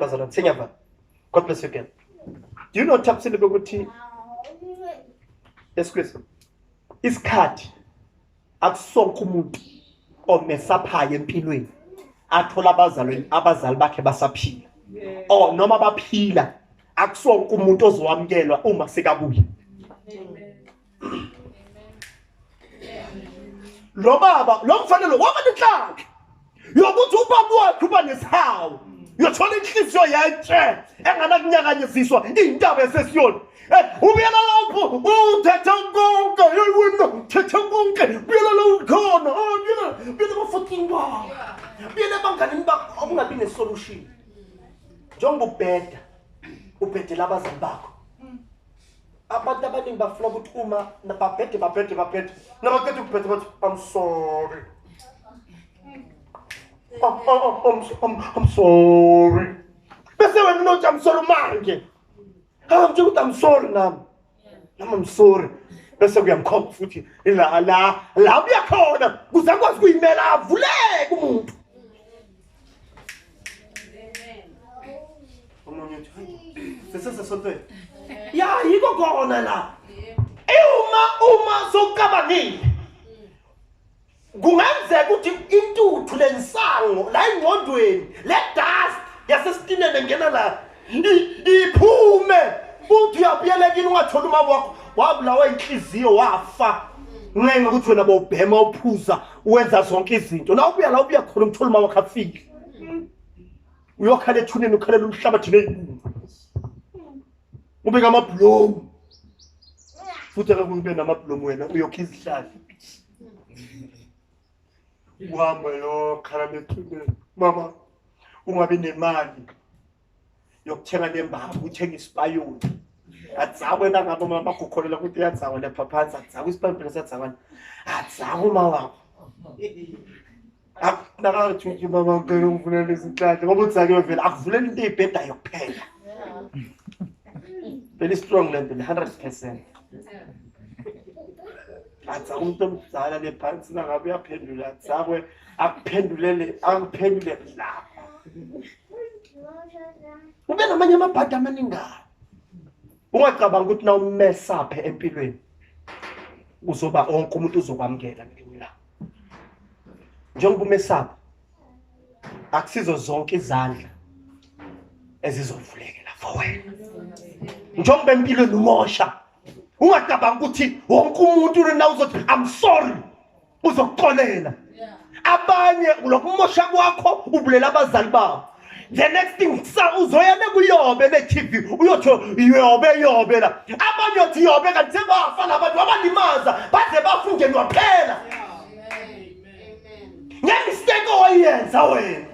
Bazalwane, sengiyavala. God bless you again. Do you know, Thapsile, ukuthi excuse isikhathi akusonke umuntu omesaphayo empilweni athola abazalweni abazali bakhe basaphila or noma baphila, akusonke umuntu ozowamukelwa uma sekabuya. Lo baba, lo mfana lo waba nenhlanhla yokuthi ubaba wakhe uba nesihawu, uyothola inhliziyo yentshe enganakunyakanyisiswa iy'ntaba yasesiyoni. Ubuyela lapho uthethe konke, wena thethe konke, buyela la ukhona. Oh, buyela, buyela kwa-14 bakho, buyela ebanganini bakho, okungabi ne-solution. Njengoba ubheda, ubhedela abazali bakho. Abantu abaningi bafuna ukuthi uma babhede, babhede, babhede, nabaqeda ukubheda bathi, "I'm sorry. Oh, oh, oh, I'm sorry." Bese wena unothi, "I'm sorry" manje. Ah, ngitshela ukuthi I'm sorry nami. Nami I'm sorry. Bese kuyamkhomba futhi la la la uya khona kuze akwazi kuyimela, avuleke umuntu. Omunye uthi, "Hayi, sesesontweni." Ya, yiko khona la. Uma sowucabangile kungenzeka ukuthi intuthu lensango la engqondweni, le dust yasesitineni engena la iphume, uthi uyabuyela kini ungatholi umama wakho wabulawa inhliziyo wafa ngenxa ukuthi wena bowubhema, uphuza, wenza zonke izinto. La ubuya, la ubuya khona, umthola umama wakho afile. Uyokhala ethuneni, ukhalela umhlabathi ney'bungu, ubeke amabhulomu futhi akakube namabhulomu, wena uyokha izihlahla, uhamba yokhala lethuneni. Mama, ungabi nemali yokuthenga nembaba, uthenga isipayoni, adzakwe. Nangabe mama kukholela ukuthi uyadzakwa lapha phansi, adzakwe isipayoni phela, siyadzakwana, adzakwe uma wakho. Nakathi, "Mama, ngicela ungivulela izinhlanhla," ngoba udzakiwe vele, akuvulela into ey'bhedayo kuphela. Very strong le nto le, 100%. Adzakwe umuntu omdala le phansi, nangabe uyaphendula, adzakwe, akuphendulele, akuphendule lapha. Ube namanye amabhadi amaningana. Ungacabanga ukuthi na umesaphe empilweni uzoba wonke umuntu uzokwamukela ngelinye ilanga. Njengoba umesapha, akusizo zonke izandla ezizovulekela for wena. Njengoba empilweni umosha, ungacabanga ukuthi wonke umuntu na uzothi, "I'm sorry," uzokuxolela. Abanye lokumosha kwakho ubulela abazali babo. The next thing sa uzoya le kuyobe le TV, uyothi yobe yobe la, abanye uthi yobe, kanti sebafa labantu abalimaza baze bafa, umndeni waphela ngemistake owayenza wena.